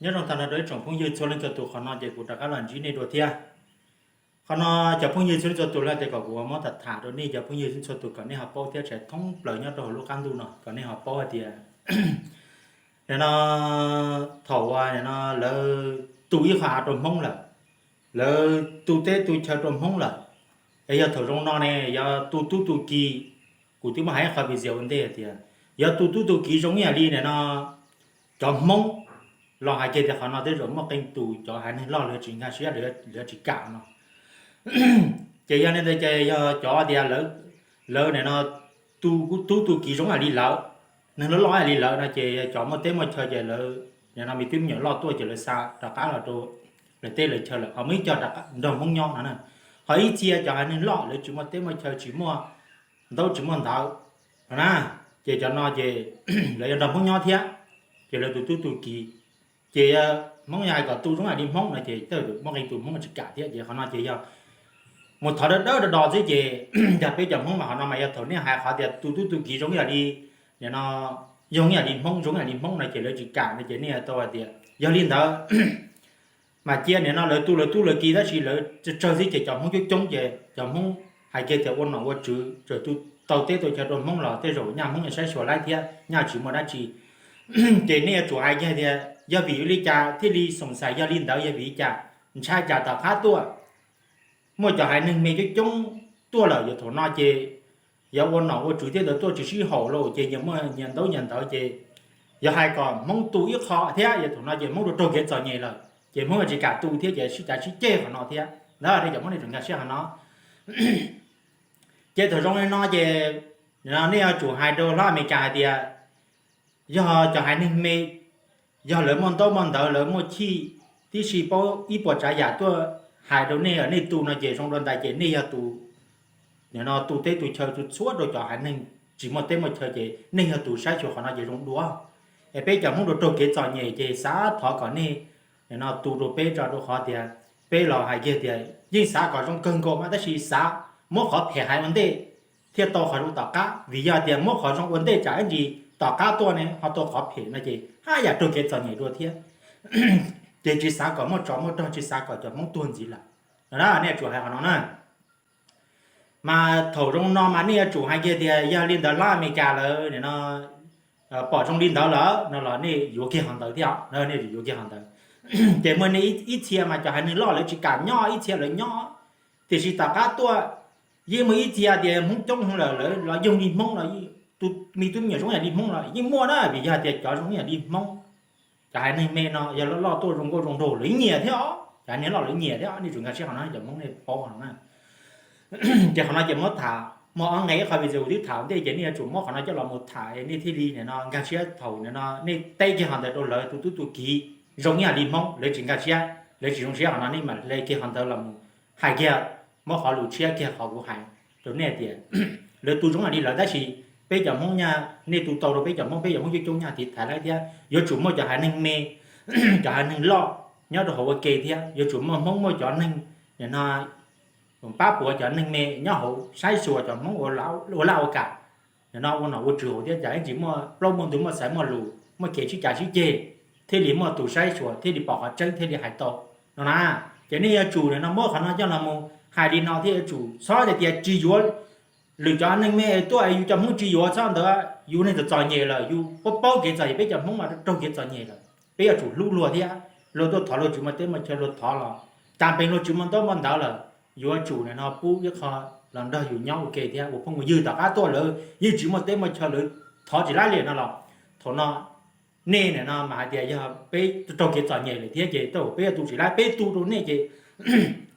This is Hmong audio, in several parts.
Nyob zoo tag nrho rau ib tsoom phooj ywg txhua leej txhua tus, qhov no ces kuv rov qab los ntsib nej dua thiab. Qhov no cov phooj ywg txhua leej txhua tus, los tias kom kuv muab tham tham rau nej cov phooj ywg txhua leej txhua tus kom nej ho paub thiab, tshawb thoob plaws nyob rau hauv lub qab ntuj no kom nej ho paub hais tias nim no thaum uas nim no lawv tu ib qho av rau Hmoob lawm, lawv tu teb tu chaw rau Hmoob lawm, es yog thaum zoo no ne yog tu tub tu ki, kuv twb muab hais ib qho video ua ntej hais tias yog tu tub tu ki zoo ib yam li nim no cov Hmoob los hais kiag tias qhov no tej zaum muaj qee tus cov haiv neeg loj lawv tsis nkag siab, lawv tsis kam no. Ces yog li ntawd ces yog cov tias lawv nim no tu tub tu ki zoo ib yam li lawv, neeg loj loj ib yam li lawv no ces cov muaj teb muaj chaw ces lawv nim no me tub me nyuam loj tuaj ces lawv xa rov qab los rau lawv teb lawv chaw lawm, ho muaj ib co rov qab nrog Hmoob nyob no na. Ho ib txhia cov haiv neeg loj lawv tsis muaj teb muaj chaw, tsis muaj ntaub tsis muaj ntawv no na, ces cov no ces lawv yuav nrog Hmoob nyob thiab, ces lawv tu tub tu ki. Ces Hmoob yog hais kom tu zoo ib yam li Hmoob no ces tej zaum muaj qee tus Hmoob tsis kam thiab. Ces qhov no ces yog mus thov dawb dawb do do xwb ces yog peb cov Hmoob mas qhov no mas yog thaum nej hais qhov tias tu tub tu ki zoo ib yam li nim no, zoo ib yam li Hmoob, zoo ib yam li Hmoob no ces lawv tsis kam no ces nej tau hais tias yog li ntawd mas cia nim no lawv tu lawv tub lawv ki tab sis lawv tsawg tsawg xwb ces cov Hmoob coob coob ces cov Hmoob hais kiag tias ua nom ua tswv txawm tu tau teb tau chaw rau Hmoob los tej zaum nyaj Hmoob yuav saib xyuas laib thiab, nyaj tsis muaj dab tsi. Ces nej yuav tsum hais kiag tias yog vim li cas thiaj li xoom xais, yog li ntawd yog vim li cas, ntshai cas tom qab tuaj muaj cov haiv neeg me coob coob tuaj lawm, yog thaum no ces yog ua nom ua tswv thiab ntawd tuaj tsis sib haum los ces nyias muaj nyias ntaub nyias ntawv ces yog hais kom Hmoob tu ib qho thiab, yog thaum no ces Hmoob rau raug kev txom nyem lawm ces Hmoob yuav tsis kam tu thiab ces sib cav sib ceg qhov no thiab. Ntawd nej cov Hmoob nej tseem nkag siab qhov no. Ces thaum zoo li no ces nej yuav tsum hais rau hlob Amelikas hais tias yog cov haiv neeg me, yog lawv muaj ntaub muaj ntawv, lawv muaj chij tib si paub ib puas tsav yam tuaj hais rau nej, nej tu no ces zoo dua ntais ces nej yog tus nim no tu teb tu chaw tu txhua rau cov haiv neeg tsis muaj teb muaj chaw ces nej yog tus saib xyuas qhov no ces zoo dua. Es peb cov Hmoob rau raug kev txom nyem ces xav thov kom nej nim no tu rau peb tso, rau qhov tias peb los hais kiag tias yeej xav kom zoo kawg nkaus mas tab sis xav muab qhov phem hais ua ntej thiaj tau qhov zoo tom qab, vim yog tias muab qhov zoo ua ntej tsam ib ntsis tom qab tuaj ne ho tau qhov phem no ces haj yam raug kev txom nyem dua thiab. Ces tsis xav kom muaj tsov muaj rog, tsis xav kom cov Hmoob tuag ntxiv lawm. Nej yuav tsum hais qhov no na. Mas thaum zoo no mas nej yuav tsum hais kiag tias yog li ntawd hlob Amelikas lawv nim no pom zoo li ntawd lawm no los nej yuav kiag qhov ntawd thiab, nej yuav kiag qhov ntawd. Ces muaj nej ib txhia mas cov haiv neeg loj lawv tsis kam nyob, ib txhia lawv nyob, tiam sis tom qab tuaj yeej muaj ib txhia tias Hmoob coob heev lawm, lawv los yoog li Hmoob los, tus me tub me nyuam zoo yam li Hmoob los yeej muaj na, vim yog tias cov zoo yam li Hmoob, cov haiv neeg me no yog loj loj tuaj zoo nkauj zoo nraug lawv nyiam thiab os, cov haiv neeg loj lawv nyiam thiab, nej tsum nkag siab qhov no cov Hmoob nej paub qhov no na. Ces qhov no ces muab tham muaj ob nqe ib qho video twb tham ua ntej ces nej yuav tsum muab qhov no coj los mus tham nej thiaj li nim no nkag siab. Thaum nim no nej teb kiag qhov ntawd rau lawv tus tub tus kiv zoo ib yam li Hmoob, lawv tsis nkag siab, lawv tsis zoo siab qhov no nej mam hle kiag qhov ntawd los mus hais kiag, muab qhov lus tshiab kiag qhov kuv hais rau nej tias lawv tu zoo ib yam li lawv tab sis peb cov Hmoob nyaj nej tu tau rau peb cov Hmoob, peb cov Hmoob coob coob nyaj tiv thaiv laib thiab. Yuav tsum muaj cov haiv neeg me, cov haiv neeg loj nyob rau hauv ua ke thiab, yuav tsum muaj Hmoob muaj cov neeg nim no pab puav cov neeg me nyob hauv saib xyuas cov Hmoob ua laj ua kam, nim no ua nom ua tswv hauv thiab, tsam ib ntsis muaj plaub muaj ntug muaj xaiv muaj lus muaj kev sib cav sib ceg thiaj li muaj tus saib xyuas thiaj li pom qhov tseeb thiaj li hais tau no na. Ces nej yuav tsum nim no muab qhov no coj los mus hais li no thiab yuav tsum txhob tias tsis yuav lwm cov neeg me tuaj, yus cov Hmoob tsis yuav txhob ntawd, yus neeg txom txom nyem lawm, yus paub paub kev txom nyem peb cov Hmoob mas raug kev txom nyem lawm, peb yuav tsum hlub luag thiab. Luag tuaj thov luag tsis muaj teb muaj chaw luag thov los, cas pes luag tsis muaj ntaub muaj ntawv lawm, yuav tsum nim no pub ib qho los nrog yus nyob ua ke thiab ua phooj ua ywg. Tom qab tuaj lawv yeej tsis muaj teb muaj chaw lawv thov tsis laib li no los, thaum no nej nim no mas hais tias yog peb raug kev txom nyem lawm thiab ces tej zaum peb yuav tu tsis laib, peb tu rau nej ces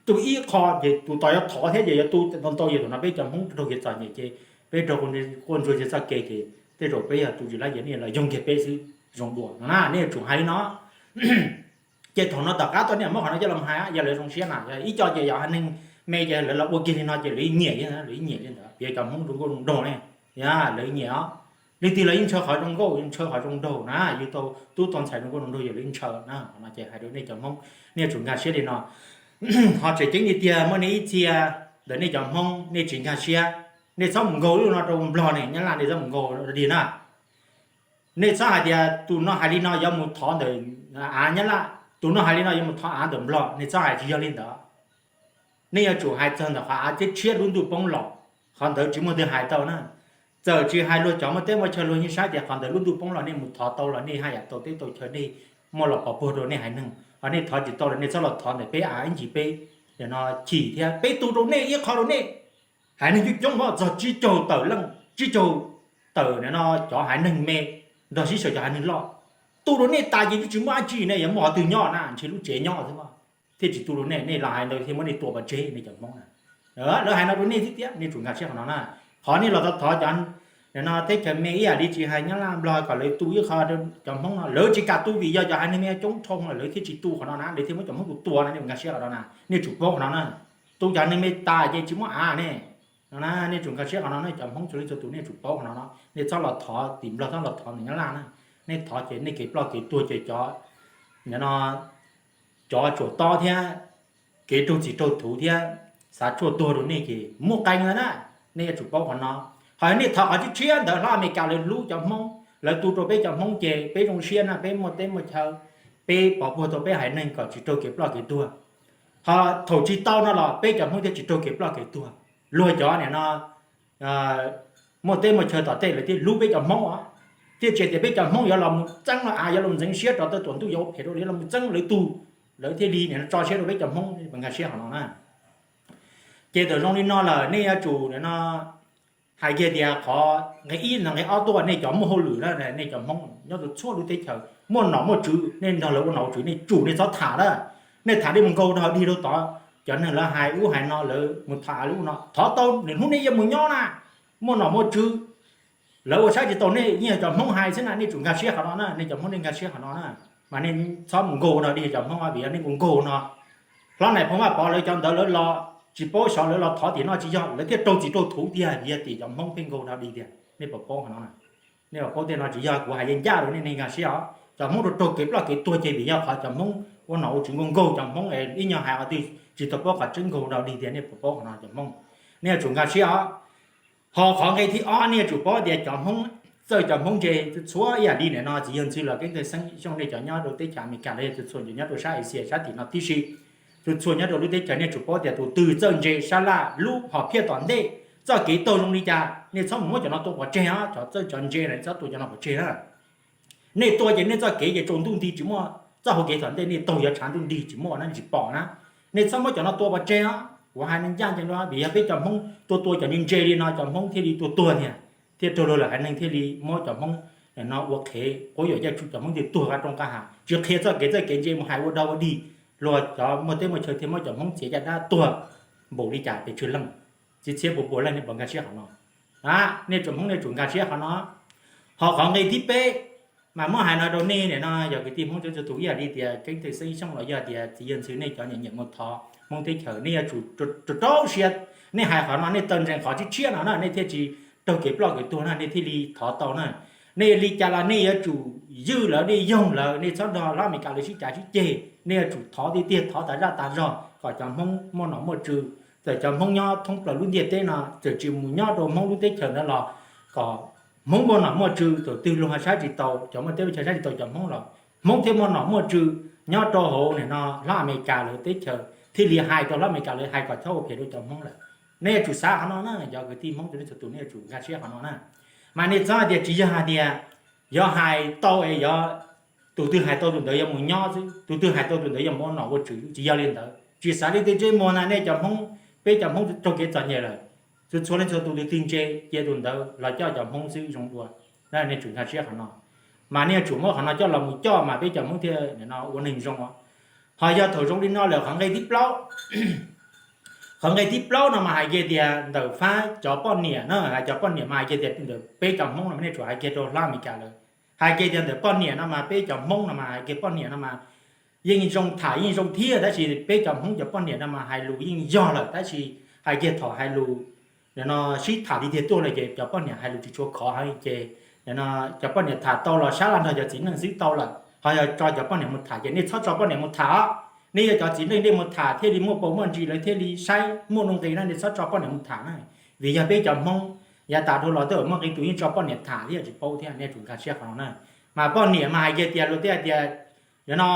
tu ib qho ces tus tos yuav thov thiab ces yuav tu ntau ntau, yog thaum no peb cov Hmoob raug kev txom nyem ces peb raug quaj ntsuag tsis txoj kev ces tej zaum peb yog tu tsis laib ces nej los yoog kiag peb xwb zoo dua no na, nej yuav tsum hais li no. Ces thaum no tom qab tuaj nej muab qhov no coj los hais, yog lawv zoo siab na, yog ib co ces yog haiv neeg me ces lawv los ua kiag li no ces lawv nyiam, lawv nyiam li ntawd, yog cov Hmoob zoo nkauj zoo nraug ne, lawv nyiam os. Leej twg los yeej ntshaw qhov zoo nkauj, yeej ntshaw qhov zoo nraug na, yus tau tub tau ntxhais zoo nkauj zoo nraug yog lawv yeej ntshaw na. Qhov no ces hais rau nej cov Hmoob, nej yuav tsum nkag siab li no. Ho tseem ceeb li tiag muaj nej ib txhia ntawm nej cov Hmoob nej tsis nkag siab, nej txhob mus nkaug lub no rau Nplog ne, Nyab Laj nej txhob mus nkaug dig na. Nej txhob hais tias tus no hais li no yuav mus thov ntawm av Nyab Laj, tus no hais li no yuav mus thov av ntawm Nplog, nej txhob hais, tsis yog li ntawd. Nej yuav tsum hais txog ntawm qhov av thiab tshiab lub ntuj poob los, qhov ntawd tsis muaj twg hais tau na. Txawm tsis hais luag cov muaj teb muaj chaw, luag yeej saib tias qhov ntawd lub ntuj poob los nej mus thov tau los nej haj yam tau teb tau chaw, nej muaj los pov puag rau nej haiv neeg. Ho nej thov tsis tau los nej txhob los thov ntawm peb av ib ntsis peb no chim thiab peb tu rau nej ib qho rau nej. Haiv neeg coob coob hos txog tsib caug tawm leej, tsib caug tawm no cov haiv neeg me nrog sib sau cov haiv neeg loj, tu rau nej tas ces twb tsis muaj dab tsi, nej yuav muaj qhov twg nyob na, ntshe lub tsev nyob xwb thiaj tsis tu rau nej. Nej los hais ntawd thiaj muab nej tua pov tseg nej cov Hmoob na. Lawv hais no rau nej thiab tiag, nej tsum nkag siab qhov no na. Qhov nej los thov cov no teb chaws me ib yam li tsis hais Nyab Laj Nplog kom lawv tu ib qho rau cov Hmoob no, lawv tsis kam tu vim yog cov haiv neeg me coob dhau lawm, lawv thiaj tsis tu qhov no na, lawv thiaj muab cov Hmoob tua tua no, nej nkag siab qhov no na, nej tsum paub qhov no na. Tu cov haiv neeg me tas ces tsis muaj av ne. No na, nej tsum nkag siab qhov no na, cov Hmoob txhua leej txhua tus nej tsum paub qhov no no, nej txhob los thov tim Nplog, txhob los thov ntawm Nyab Laj na. Nej thov ces nej kev ploj kev tuag ces cov no cov tsuam tob thiab kev raug txim raug thuv thiab xav tshuaj tuag rau nej ces muaj qee na. Nej yuav tsum paub qhov no. Ho yog nej thov qhov tshiab tshiab ntawd, hlob Amelikas lawv hlub cov Hmoob, lawv tu rau peb cov Hmoob ces peb zoo siab na, peb muaj teb muaj chaw, peb pov puag tau peb haiv neeg kom tsis raug kev ploj kev tuag. Ho thaum tsis tau no los peb cov Hmoob thiaj tsis raug kev ploj kev tuag. Luag cov nim no muaj teb muaj chaw tom tej lawv thiaj hlub peb cov Hmoob os, thiaj tsis tias peb cov Hmoob yuav los mus txeeb los av, yuav los ntxeev siab rau tej tuam ntuj yuav ua phem rau, yuav los mus txeeb lawv tug, lawv thiaj li nim no tso siab rau peb cov Hmoob, nkag siab qhov no na. Ces thaum zoo li no lawm nej yuav tsum nim no hais kiag tias qhov nqe ib no nqe ob tuaj, nej cov muaj hauj lwm na, nej cov Hmoob nyob rau txhua lub teb chaws muaj nom muaj tswv, nej nrog lawv ua nom ua tswv, nej tsum nej txhob tham lawm. Nej tham nej mus nkaug rau dig rau tod, cov neeg lawv hais ub hais no, lawv mus tham lub no, thov tau nws hnub nej yuav mus nyob na, muaj nom muaj tswv. Lawv ua saib tsis taus nej, yeej yog cov Hmoob hais xwb na, nej tsum nkag siab qhov no na, nej cov Hmoob nej nkag siab qhov no na. Mas nej txhob mus nkaug no dig cov Hmoob, vim yog nej mus nkaug no, hlob Nais Phoo Vaj Pov lawv cov ntawd lawv los tsis paub xyov lawv los thov tim no tsis yog, lawv thiaj raug txim raug thuv tiag, vim yog tim cov Hmoob pheej nkaug no dig tiag, nej puas paub qhov no na? Nej puas paub tej no tsis yog kuv hais yeej ncaj rau nej, nej nkag siab os. Cov Hmoob raug raug kev ploj kev tuag ces vim yog qhov cov Hmoob ua nom ua tswv nkaug nkaug cov Hmoob es ib nyuag hais qhov twg tsis tau paub qhov tseeb nkaug no dig tiag, nej puas paub qhov no cov Hmoob? Nej yuav tsum nkag siab os. Ho qhov nqe thib ob nej yuav tsum paub tias cov Hmoob txawj cov Hmoob ntse, txhua ib yam li nim no txiv yawg Ntxhw los Keeb Thawj Xeeb Xyooj nej cov nyob rau teb chaws Amelikas los yog txhua txhua cov nyob rau sab Asia sab tim no tib si, txhua txhua nyob rau lub teb chaws nej yuav tsum paub tias tus twg txawj ntse sab laj lub hom phiaj tom ntej, txoj kev taug zoo li cas nej txhob mus muab cov no tua pov tseg os, cov txawj cov ntse no nej txhob tua cov no pov tseg na. Nej tua ces nej txoj kev ces tsaus ntuj nti tsis muaj, txoj hau kev tom ntej nej taug yuav tshav ntuj nti tsis muaj na, tsis pom na. Nej txhob muab cov no tua pov tseg os. Kuv hais ncaj ncees rau, vim yog peb cov Hmoob tua tua cov ntse ntse li no cov Hmoob thiaj li tua tuag tiag, thiaj raug luag lwm haiv neeg thiaj li muab cov Hmoob no ua qhev quab yuam caij tsuj, cov Hmoob thiaj tuag nqa rooj nqa hav, tsis qhia txoj kev txawj kev ntse mus hais ua dog ua dig, luag cov muaj teb muaj chaw thiaj muab cov Hmoob txiav caj dab tuag npaum li cas pes tsawg leej, txhiab txhiab puas puas leej, nej puas nkag siab qhov no? A, nej tsoom Hmoob nej tsum nkag siab qhov no. Ho qhov nqe thib peb mas muab hais no rau nej nim no yog kwv tij Hmoob txhua txhua tus ib yam li tias Keeb Thawj Xeeb Xyooj los yog tias txiv yawg Ntxhw nej cov nyiam nyiam mus thov Hmoob teb chaws, nej yuav tsum rau rau siab, nej hais qhov no nej taw ntsees qhov tshiab tshiab no na, nej thiaj tsis raug kev ploj kev tuag na, nej thiaj li thov tau na. Nej li cas los nej yuav tsum ywj lawv, nej yoog lawv, nej txhob nrog hlob Amelikas lawv sib cav sib ceg, nej yuav tsum thov tiag tiag, thov tas zaj tas zog kom cov Hmoob muaj nom muaj tswv. Txawm cov Hmoob nyob thoob plaws lub ntiaj teb no, txawm tsis mus nyob rau Hmoob lub teb chaws ntawd los kom Hmoob muaj nom muaj tswv, thaum twg luag saib tsis taus, cov muaj teb muaj chaw saib tsis taus cov Hmoob los Hmoob thiaj muaj nom muaj tswv nyob rau hauv nim no hlob Amelikas lawv teb chaws, thiaj li hais rau hlob Amelikas lawv hais kom txhob ua phem rau cov Hmoob lawm. Nej yuav tsum xav qhov no na, cov kwv tij Hmoob txhua leej txhua tus nej yuav tsum nkag siab qhov no na. Mas nej txhob hais tias tsis yog hais tias yog hais tau es yog tus twg hais tau tus ntawd yuav mus nyob xwb, tus twg hais tau tus ntawd yuav mus ua nom ua tswv, tsis yog li ntawd. Tsis xav li tej ntsej muag na, nej cov Hmoob, peb cov Hmoob raug kev txom nyem lawm, txhua txhua leej txhua tus, tus twg ntse cia tus ntawd los coj cov Hmoob xwb zoo dua. Nej tsum nkag siab qhov no, mas nej yuav tsum muab qhov no coj los mus coj mas peb cov Hmoob thiaj nim no ua neeg zoo. Ho yog thaum zoo li no lawm qhov nqe thib plaub, qhov nqe thib plaub no mas hais kiag tias ntawm fab cov poj niam na, hais cov poj niam mas hais kiag tias ntawm peb cov Hmoob no nej tsum hais kiag rau hlob Amelikas lawm, hais kiag tias ntawm poj niam no mas peb cov Hmoob no mas hais kiag poj niam no mas yeej zoo tham yeej zoo thiab, tab sis peb cov Hmoob cov poj niam no mas hais lus yeej yog lawm, tab sis hais kiag thaum hais lus nim no sib tham li tiag tuaj lawm ces cov poj niam hais lus tsis tshua khov heev ces nim no cov poj niam tham tau los sab laj nrog cov txiv neej xwb tau lawm. Ho yog tso cov poj niam mus tham ces nej txhob tso poj niam mus tham os. Nej yog cov txiv neej nej mus tham thiaj li muaj paus muaj ntsis, lawv thiaj li saib muaj nuj nqis na, nej txhob tso poj niam mus tham na. Vim yog peb cov Hmoob Yav tas dhau los twb muaj qee tus yeej tso poj niam tham thiab tsis paub thiab, nej yuav tsum nkag siab qhov no na. Mas poj niam mas hais kiag tias luag twb hais tias, yog no,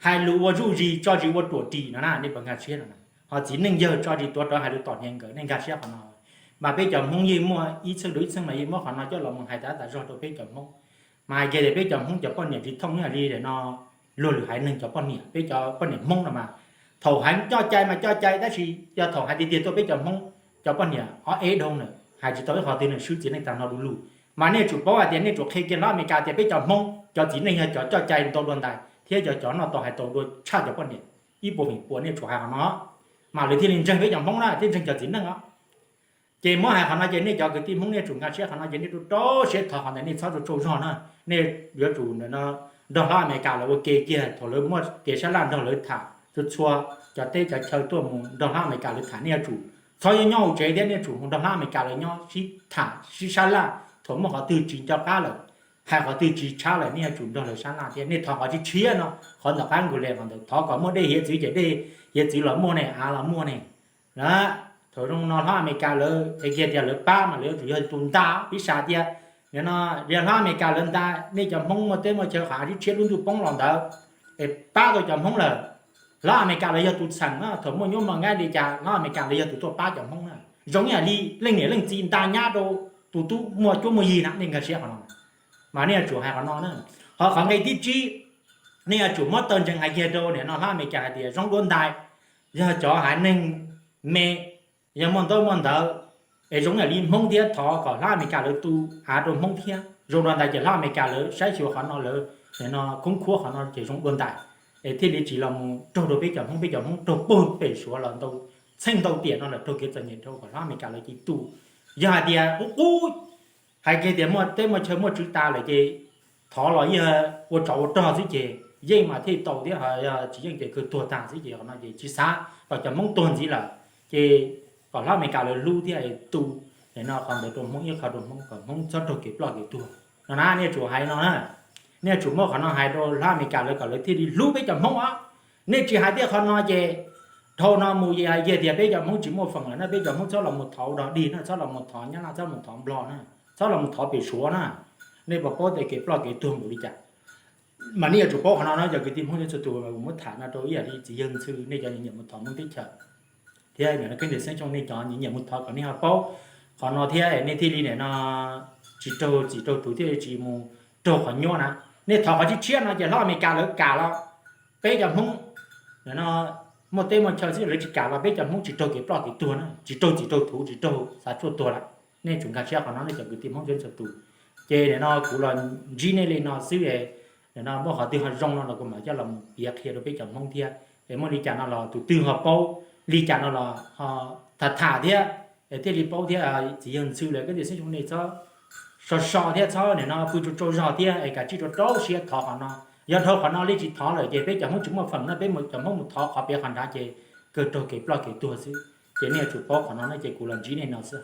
hais lus ua zuj zus tso zis ua ruam ris no na, nej puas nkag siab no? Ho txiv neej yawg tso zis tuav rawv hais lus tom hniav nkawd, nej nkag siab qhov no? Mas peb cov Hmoob yeej muaj ib txheej dua ib txheej mas yeej muab qhov no coj los mus hais tas tas zog rau peb cov Hmoob. Mas hais kiag tias peb cov Hmoob cov poj niam tsis thooj ib yam li no luag lwm haiv neeg cov poj niam. Peb cov poj niam Hmoob no mas thaum heev coj cai mas coj cai, tab sis yog thaum hais tiag tiag tuaj peb cov Hmoob cov poj niam ob eb dhau na, hais tsis tau ib qho twg na, swb txiv neej tag nrho du lug. Mas nej yuav tsum paub hais tias nej yuav tsum qhia kiag hlob Amelikas tias peb cov Hmoob cov txiv neej yog cov coj cai ntau dua ntais thiab cov, cov noj tau hais tau dua tshaj cov poj niam ib puas feem pua, nej yuav tsum hais qhov no. Mas lawv thiaj li ntseeg peb cov Hmoob na, thiaj ntseeg cov txiv neej os. Ces muab hais qhov no ces nej cov kwv tij Hmoob nej yuav tsum nkag siab qhov no, ces nej rau rau siab thov qhov ntawd, nej txhob rau tsaug zog na. Nej yuav tsum nrog hlob Amelikas lawv ua ke kiag, thaum lawv muaj kev sab laj nrog lawv tham txhua txhua cov teb cov chaw tuaj mus nrog hlob Amelikas lawv tham, nej yuav tsum txhob nyob nyob hauv tsev thiab, nej yuav tsum mus nrog hlob Amelikas lawv nyob sib tham sib sab laj. Thaum muaj qhov twg tsis nco qab lawm, hais qhov twg tsis tshab lawm, nej yuav tsum nrog lawv sab laj thiab. Nej thov qhov tshiab tshiab no, qhov ntawm qab nkaus le qhov ntawd, thov kom muaj dej hiav txwv ces dej hiav txwv los muaj ne, av los muaj ne. Thaum zoo no hlob Amelikas lawv hais kiag tias lawv pab mas lawv yuav tsum yog tus nta, piv xam tias nim no yog hlob Amelikas lawv nta, nej cov Hmoob muaj teb muaj chaw qhov av tshiab tshiab lub ntuj poob los ntawd es pab tau cov Hmoob lawm, hlob Amelikas lawv yog tus txheem na. Thaum muaj nyuab muaj nqaij li cas hlob Amelikas lawv yog tus tuaj pab cov Hmoob na. Zoo ib yam li leej niam leej txiv nta nyab rau tus tub muaj cuab muaj yig na, nej nkag siab qhov no. Mas nej yuav tsum hais qhov no na. Ho qhov nqe thib tsib, nej yuav tsum muab tawm ntsees hais kiag rau nim no hlob Amelikas hais tias zoo dua ntais, yog cov haiv neeg me, yog muaj ntaub muaj ntawv es zoo yam li Hmoob thiab, thov kom hlob Amelikas lawv tu av rau Hmoob thiab. Zoo dua ntais ces hlob Amelikas lawv saib xyuas qhov no lawv nim no khoob khuab qhov no ces zoo dua ntais, es thiaj li tsis los mus raug rau peb cov Hmoob. Peb cov Hmoob raug puag pem Suav los ntau txheej ntau tiam no lawm, raug kev txom nyem rau kom hlob Amelikas lawv cia li tu. Yog hais tias qub qub hais kiag tias muaj teb muaj chaw muaj tswv tas lawm ces thov los yeej ua tsov ua rog xwb ces yeej mas thiaj tau thiab, ho yog tsis yeej ces kawg tuag tag xwb. Ces qhov no ces tsis xav kom cov Hmoob tuag ntxiv lawm, ces kom hlob Amelikas lawv hlub thiab tu nim no qhov ntawd rau Hmoob, ib qho rau Hmoob kom Hmoob txhob raug kev ploj kev tuag no na. Nej yuav tsum hais no na, nej yuav tsum muab qhov no hais rau hlob Amelikas lawv kom lawv thiaj li hlub peb cov Hmoob os. Nej tsis hais tej qhov no ces dhau no mus yog tias peb cov Hmoob tsis muaj feem lawm na, peb cov Hmoob txhob los mus thov ua dog dig na, txhob los mus thov Nyab Laj, txhob los mus thov Nplog na, txhob los mus thov pem Suav na. Nej puas paub tias kev ploj kev tuag npaum li cas? Mas nej yuav tsum paub qhov no na, cov kwv tij Hmoob txhua tus. Kuv muab tham no rau ib yam li txiv yawg Ntxhw, nej cov nyiam mus thov Hmoob teb chaws thiab nim no Keeb Tis Xeeb Xyooj nej cov nyiam mus thov kom nej ho paub qhov no thiab nej thiaj li nim no tsis raug txim raug tuv thiaj li tsis mus raug qhov nyuaj na. Nej thov qhov tshiab tshiab no ces hlob Amelikas lawv kam los peb cov Hmoob nim no muaj teb muaj chaw xwb, lawv tsis kam los peb cov Hmoob tsis raug kev ploj kev tuag na, tsis raug txim raug tuv, tsis raug xav tshuaj tuag lawm. Nej tsum nkag siab qhov no nej cov kwv tij Hmoob txhua tus. Ces nim no kuv los ntsib nej li no xwb, nim no muaj qhov twg ho zoo no los kuv mam coj los piav qhia rau peb cov Hmoob thiab. Es muaj li cas no los tus twg ho paub li cas no los ho tham tham thiab, es thiaj li paub thiab. Txiv yawg Ntxhw lawv Keeb Tis Xeeb Xyooj nej txhob so so thiab txhob nim no pw tsaug tsaug zog thiab es kav tsij rau rau siab thov qhov no. Yog dhau qhov no li tsis thov lawm ces peb cov Hmoob tsis muaj feem na, peb cov Hmoob mus thov qhov pem qhov nrad ces kawg raug kev ploj kev tuag xwb. Ces nej yuav tsum paub qhov no na, ces kuv los ntsib nej no xwb.